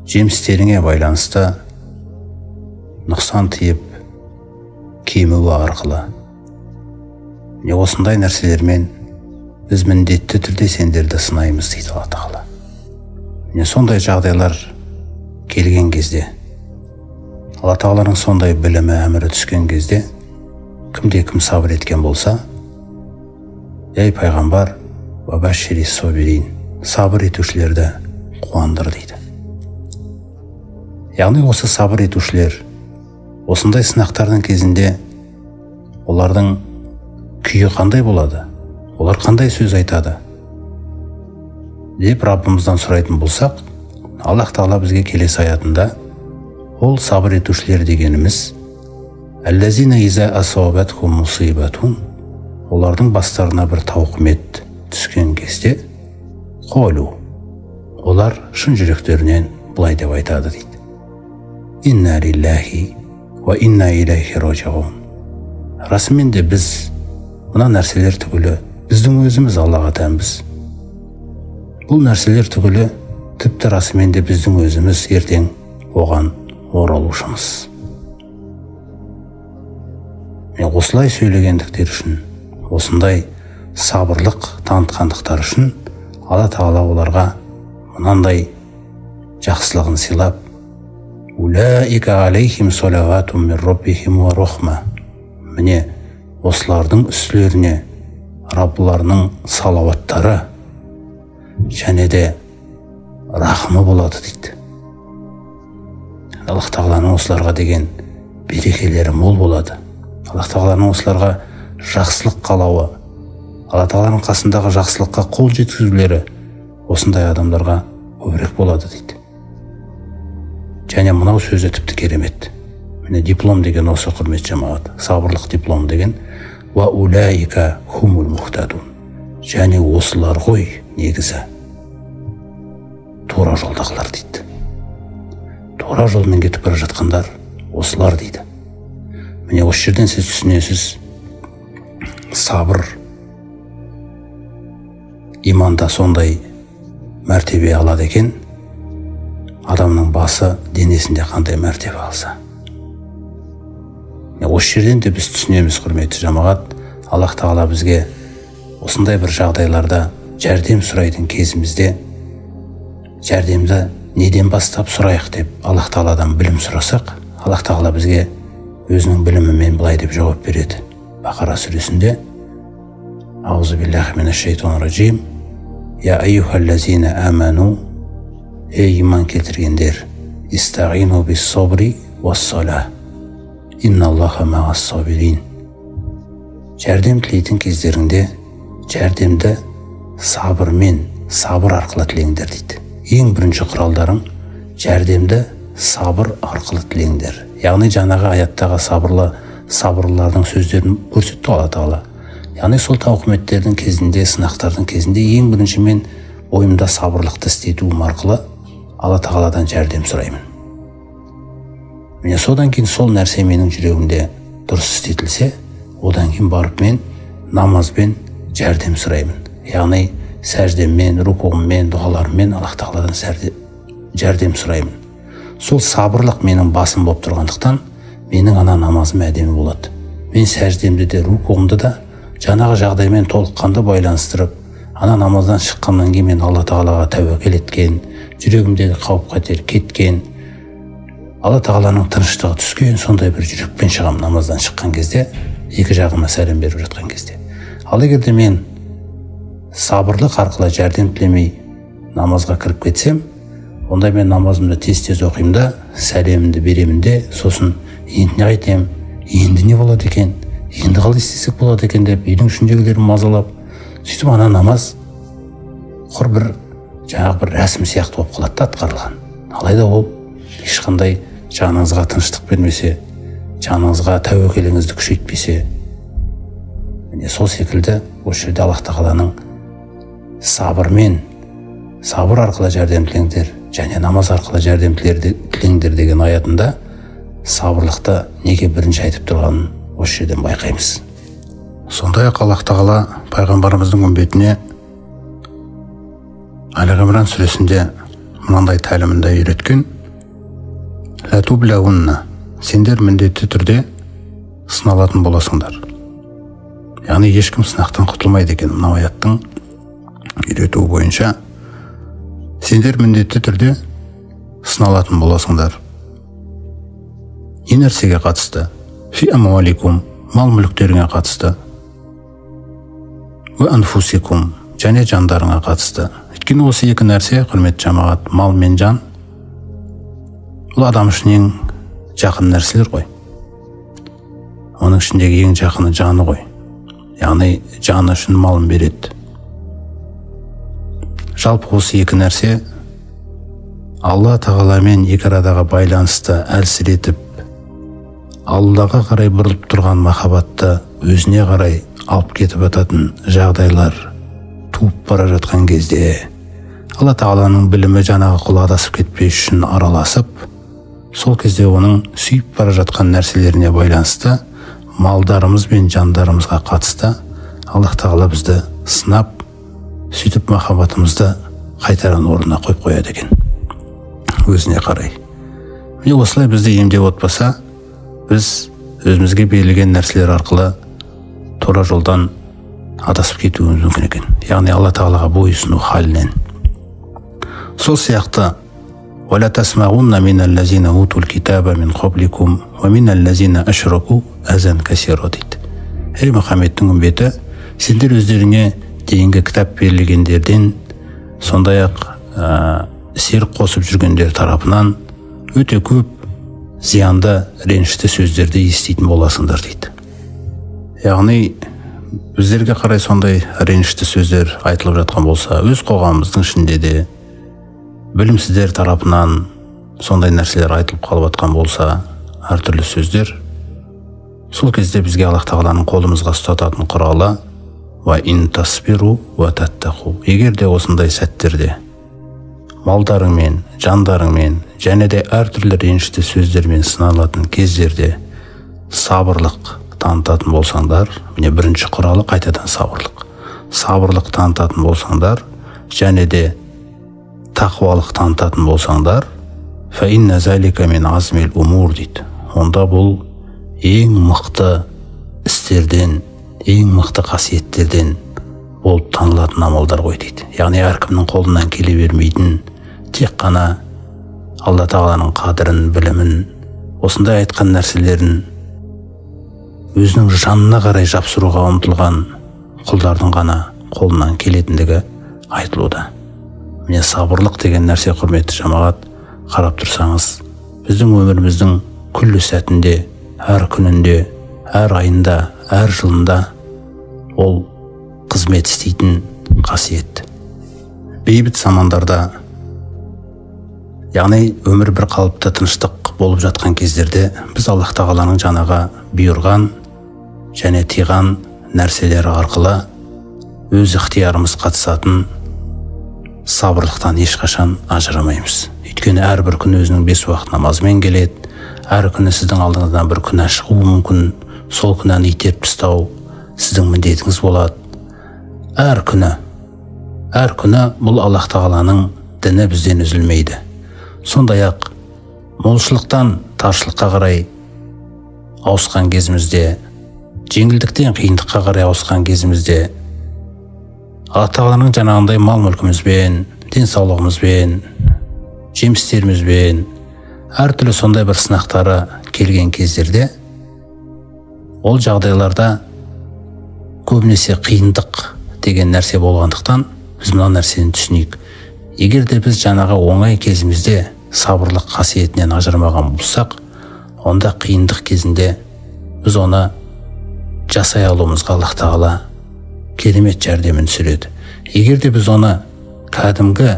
жемістеріңе байланысты нұқсан тиіп кемуі арқылы. Міне, осындай нәрселермен біз міндетті түрде сендерді сынаймыз дейді Алла Тағала. Міне, сондай жағдайлар келген кезде, Алла Тағаланың сондай білімі, әмірі түскен кезде, кімде кім сабыр еткен болса, ей пайғамбар, уабашшири собирин, сабыр етушілерді қуандыр дейді. Яғни осы сабыр етушілер осындай сынақтардың кезінде олардың күйі қандай болады, олар қандай сөз айтады деп Раббымыздан сұрайтын болсақ, Аллах Тағала бізге келесі аятында ол сабыр етушілер дегеніміз әллазина иза асабатхум мусибатун, олардың бастарына бір тауқымет түскен кезде қолу, олар шын жүректерінен былай деп айтады дейді: инна лиллахи уа инна илайхи рожиғун. Расымен де біз мына нәрселер түгілі біздің өзіміз Аллаға тәнбіз. Бұл нәрселер түгілі тіпті расымен де біздің өзіміз ертең оған оралушымыз. Мен осылай сөйлегендіктер үшін, осындай сабырлық танытқандықтар үшін Алла Тағала оларға мынандай жақсылығын сыйлап, улаика алейхим салаватун мин раббихим ва рахма. Міне, осылардың үстілеріне Раббыларының салауаттары және де рахымы болады дейді. Аллах Тағаланың осыларға деген берекелері мол болады. Аллах Тағаланың осыларға жақсылық қалауы, Алла Тағаланың қасындағы жақсылыққа қол жеткізулері осындай адамдарға көбірек болады дейді. Және мынау сөзі тіпті керемет. Міне, диплом деген осы, құрметті жамағат, сабырлық диплом деген уа улаика хумул мухтадун. Және осылар ғой негізі тура жолдағылар дейді. Тура жолмен кетіп бара жатқандар осылар дейді. Міне, осы жерден сіз түсінесіз, сабыр иманда сондай мәртебе алады екен, адамның басы денесінде қандай мәртебе алса. Осы жерден де біз түсінеміз, құрметті жамағат, Аллах тағала бізге осындай бір жағдайларда жәрдем сұрайтын кезімізде жәрдемді неден бастап сұрайық деп Аллах тағаладан білім сұрасақ, Аллах тағала бізге өзінің білімімен былай деп жауап береді. Бақара сүресінде: Аузу биллахи минаш шайтанир ражим. Я айюхаллазина аману, ей иман келтіргендер, истағину бис-сабри вас-салах. Инналлаха мағас-сабирин. Жәрдем тілейтін кездеріңде жәрдемді сабырмен, сабыр арқылы тілеңдер дейді. Ең бірінші құралдарың жәрдемді сабыр арқылы тілеңдер. Яғни жаңағы аяттағы сабырлылардың сөздерін көрсетті Алла тағала. Яғни сол тауқыметтердің кезінде, сынақтардың кезінде ең бірінші мен ойымда сабырлықты істетуім арқылы Алла тағаладан жәрдем сұраймын. Міне, содан кейін сол нәрсе менің жүрегімде дұрыс істетілсе, одан кейін барып мен намазбен жәрдем сұраймын. Яғни сәждеммен, рукуғыммен, дұғаларыммен Аллах тағаладан жәрдем сұраймын. Сол сабырлық менің басым болып тұрғандықтан, менің ана намазым әдемі болады. Мен сәждемді де, рукуғымды да жаңағы жағдаймен толыққанды байланыстырып, ана намаздан шыққаннан кейін мен Алла тағалаға тәуекел еткен, жүрегімдегі қауіп-қатер кеткен, Алла тағаланың тыныштығы түскен сондай бір жүрекпен шығамын намаздан шыққан кезде, екі жағыма сәлем беріп жатқан кезде. Ал егер де мен сабырлық арқылы жәрдем тілемей намазға кіріп кетсем, онда мен намазымды тез-тез оқимын да, сәлемімді беремін де, сосын енді не қайтем, енді не болады екен, енді қалай істесек болады екен деп үйдің ішіндегілерін мазалап, сөйтіп ана намаз құр бір жаңағы бір рәсім сияқты болып қалады да атқарылған. Алайда ол ешқандай жаныңызға тыныштық бермесе, жаныңызға тәуекеліңізді күшейтпесе, міне сол секілді осы жерде Аллах тағаланың сабырмен, сабыр арқылы жәрдем тілеңдер және намаз арқылы жәрдем тілеңдер деген аятында сабырлықты неге бірінші айтып тұрғанын осы жерден байқаймыз. Сондай-ақ Аллах тағала пайғамбарымыздың үмбетіне Әл Ғимран сүресінде мынандай тәлімінде үйреткен: Лә тубләунна, сендер міндетті түрде сыналатын боласыңдар. Яғни ешкім сынақтан құтылмайды екен. Мынау аяттың үйретуі бойынша сендер міндетті түрде сыналатын боласыңдар. Не нәрсеге қатысты? Фи амуаликум, мал мүліктеріңе қатысты. Уа анфусикум, және жандарыңа қатысты. Өйткені осы екі нәрсе, құрметті жамағат, мал мен жан, бұл адам үшін ең жақын нәрселер ғой. Оның ішіндегі ең жақыны жаны ғой. Яғни жаны үшін малын береді. Жалпы осы екі нәрсе Алла тағаламен екі арадағы байланысты әлсіретіп, Аллаға қарай бұрылып тұрған махаббатты өзіне қарай алып кетіп жататын жағдайлар туып бара жатқан кезде Алла тағаланың білімі жаңағы құл адасып кетпес үшін араласып, сол кезде оның сүйіп бара жатқан нәрселеріне байланысты малдарымыз бен жандарымызға қатысты Аллах тағала бізді сынап, сөйтіп махаббатымызды қайтаран орнына қойып қояды екен өзіне қарай. Міне осылай бізді емдеп отпаса, біз өзімізге берілген нәрселер арқылы тура жолдан адасып кетуіміз мүмкін екен. Яғни Алла тағалаға бойұсыну халінен. Сол сияқты وَلَا تَسْمَعُنَّ مِنَ الَّذِينَ أُوتُوا الْكِتَابَ مِنْ قَبْلِكُمْ وَمِنَ الَّذِينَ أَشْرَكُوا أَذًا كَثِيرًا дейді. Ей Мұхаммедтің үмбеті, сендер өздеріңе дейінгі кітап берілгендерден, сондай-ақ серік қосып жүргендер тарапынан өте көп зиянды, ренішті сөздерді еститін боласыңдар дейді. Яғни біздерге қарай сондай ренішті сөздер айтылып жатқан болса, өз қоғамымыздың ішінде де білімсіздер тарапынан сондай нәрселер айтылып қалып жатқан болса, әртүрлі сөздер, сол кезде бізге Аллах тағаланың қолымызға ұстататын құралы уа ин тасбиру уа таттақу. Егер де осындай сәттерде малдарыңмен, жандарыңмен және де әртүрлі ренішті сөздермен сыналатын кездерде сабырлық танытатын болсаңдар, міне бірінші құралы қайтадан сабырлық. Сабырлық танытатын болсаңдар және де тақуалық танытатын болсаңдар, фа инна залика мин азмил умур дейді. Онда бұл ең мықты істерден, ең мықты қасиеттерден болып танылатын амалдар ғой дейді. Яғни әркімнің қолынан келе бермейтін, тек қана Алла тағаланың қадірін, білімін, осындай айтқан нәрселерін өзінің жанына қарай жапсыруға ұмтылған құлдардың ғана қолынан келетіндігі айтылуда. Міне сабырлық деген нәрсе, құрметті жамағат, қарап тұрсаңыз, біздің өміріміздің күллі сәтінде, әр күнінде, әр айында, әр жылында ол қызмет істейтін қасиет. Бейбіт замандарда, яғни өмір бір қалыпты тыныштық болып жатқан кездерде біз Аллаһ тағаланың жаңағы бұйырған және тыйған нәрселері арқылы өз ықтиярымыз қатысатын сабырлықтан ешқашан ажырамаймыз. Өйткені әрбір күн өзінің 5 уақыт намазымен келеді, әр күні сіздің алдыңыздан бір күнә шығуы мүмкін, сол күнәні итеріп тастау сіздің міндетіңіз болады. Әр күні бұл Аллаһ тағаланың діні бізден үзілмейді. Сондай-ақ молшылықтан таршылыққа қарай ауысқан кезімізде, жеңілдіктен қиындыққа қарай ауысқан кезімізде Аллаһ тағаланың жаңағындай мал-мүлкімізбен, денсаулығымызбен, жемістерімізбен әртүрлі сондай бір сынақтары келген кездерде, ол жағдайларда көбінесе қиындық деген нәрсе болғандықтан біз мына нәрсені түсінейік. Егер де біз жаңағы оңай кезімізде сабырлық қасиетінен ажырамаған болсақ, онда қиындық кезінде біз оны жасай алуымызға Аллаһ тағала керемет жәрдемін түсіреді. Егер де біз оны кәдімгі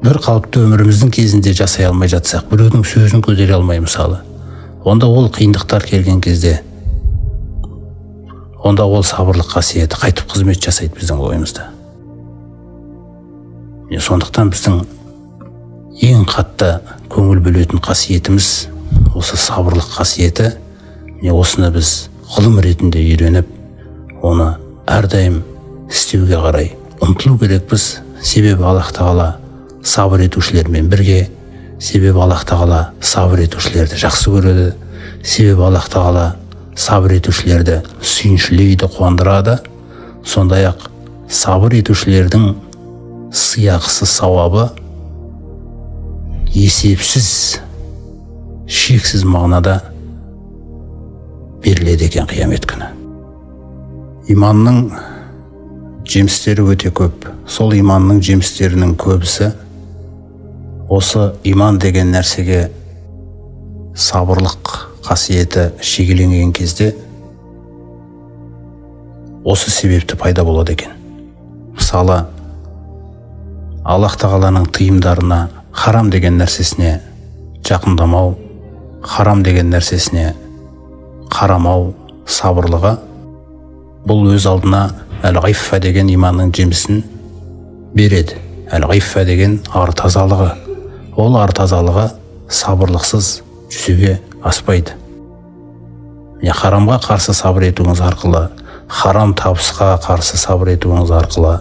бір қалыпты өміріміздің кезінде жасай алмай жатсақ, біреудің сөзін көтере алмай мысалы, онда ол қиындықтар келген кезде онда ол сабырлық қасиеті қайтып қызмет жасайды біздің ойымызда. Сондықтан біздің ең қатты көңіл бөлетін қасиетіміз осы сабырлық қасиеті. Міне осыны біз ғылым ретінде үйреніп, оны әрдайым істеуге қарай ұмтылу керекпіз. Себебі Аллаһ тағала сабыр етушілермен бірге, себебі Аллаһ тағала сабыр етушілерді жақсы көреді, себебі Аллаһ тағала сабыр етушілерді сүйіншілейді, қуандырады. Сондай-ақ сабыр етушілердің сыйақысы, сауабы есепсіз, шексіз мағынада беріледі екен қиямет күні. Иманның жемістері өте көп. Сол иманның жемістерінің көбісі осы иман деген нәрсеге сабырлық қасиеті шегеленген кезде осы себепті пайда болады екен. Мысалы, Аллаһ тағаланың тыйымдарына, харам деген нәрсесіне жақындамау, харам деген нәрсесіне қарамау сабырлығы, бұл өз алдына әл-ғиффа деген иманның жемісін береді. Әл-ғиффа деген ар тазалығы. Ол ар тазалығы сабырлықсыз жүзеге аспайды. Міне, харамға қарсы сабыр етуіңіз арқылы, харам табысқа қарсы сабыр етуіңіз арқылы,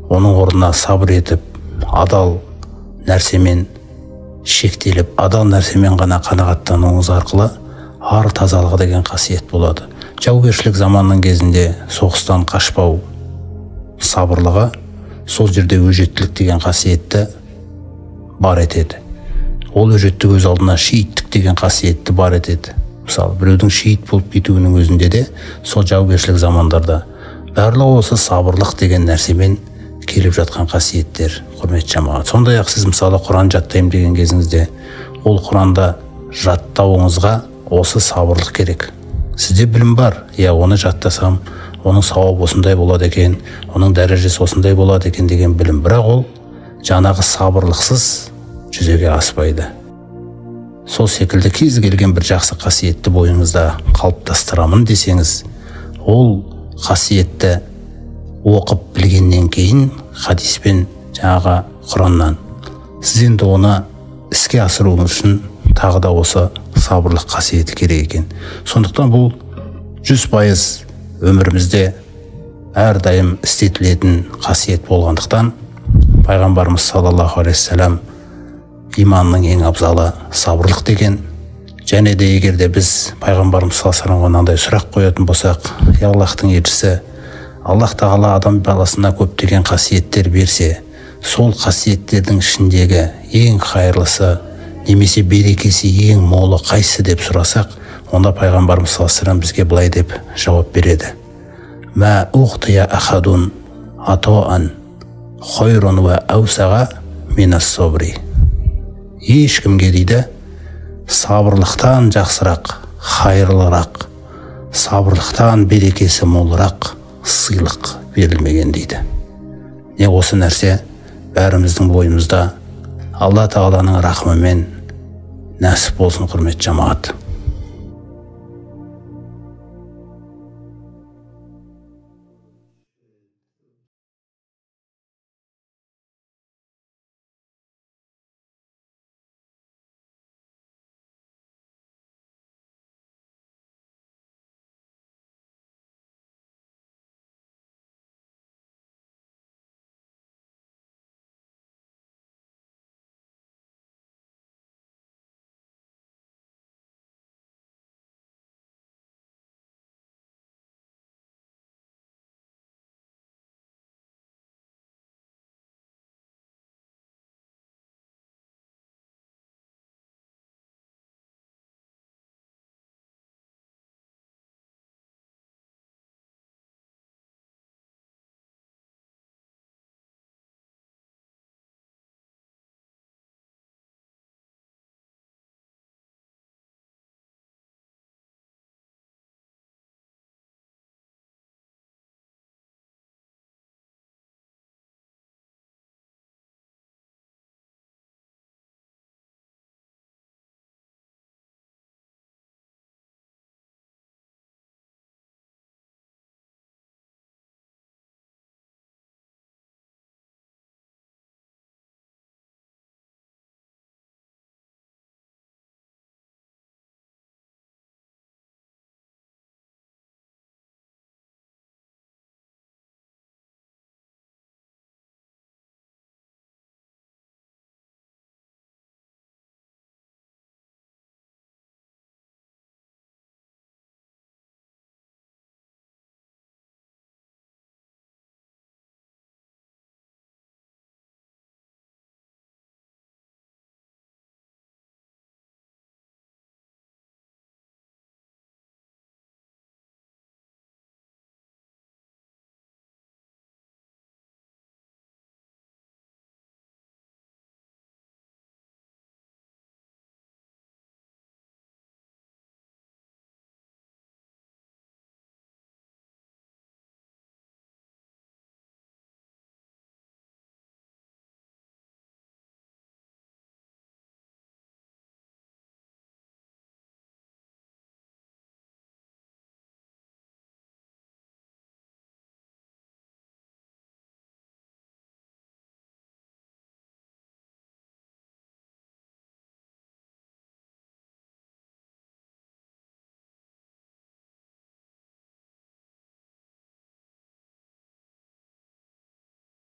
оның орнына сабыр етіп, адал нәрсемен шектеліп, адал нәрсемен ғана қанағаттануыңыз арқылы ар тазалығы деген қасиет болады. Жаугершілік заманның кезінде соғыстан қашпау сабырлығы сол жерде өжеттілік деген қасиетті бар етеді. Ол өжеттік өз алдына шейіттік деген қасиетті бар етеді. Мысалы, біреудің шейіт болып кетуінің өзінде де сол жаугершілік замандарда барлығы осы сабырлық деген нәрсемен келіп жатқан қасиеттер, құрметті жамағат. Сондай-ақ сіз мысалы Құран жаттаймын деген кезіңізде ол Құранда жаттауыңызға осы сабырлық керек. Сізде білім бар, иә, оны жаттасам, оның сауабы осындай болады екен, оның дәрежесі осындай болады екен деген білім, бірақ ол жаңағы сабырлықсыз жүзеге аспайды. Сол секілді кез келген бір жақсы қасиетті бойыңызда қалыптастырамын десеңіз, ол қасиетті оқып білгеннен кейін, хадиспен жаңағы Құраннан. Сіз енді оны іске асыруыңыз үшін тағы да осы сабырлық қасиеті керек екен. Сондықтан бұл 100% өмірімізде әрдайым істетілетін қасиет болғандықтан, пайғамбарымыз саллаллаху алейхи уассалам иманның ең абзалы сабырлық деген. Және де егер де біз пайғамбарымыз саллаллаху алейхи уассаламға мынандай сұрақ қоятын болсақ, ей Аллахтың елшісі, Аллах тағала адам баласына көптеген қасиеттер берсе, сол қасиеттердің ішіндегі ең қайырлысы немесе берекесі ең молы қайсысы деп сұрасақ, онда пайғамбарымыз саллаллаху алейхи уассалам бізге былай деп жауап береді: Мә уғтия ахадун атоан хойрун уа аусаға минас собри. Ешкімге, дейді, сабырлықтан жақсырақ, хайырлырақ, сабырлықтан берекесі молырақ сыйлық берілмеген, дейді. Не осы нәрсе бәріміздің бойымызда Алла тағаланың рахымымен нәсіп болсын, құрметті жамағат.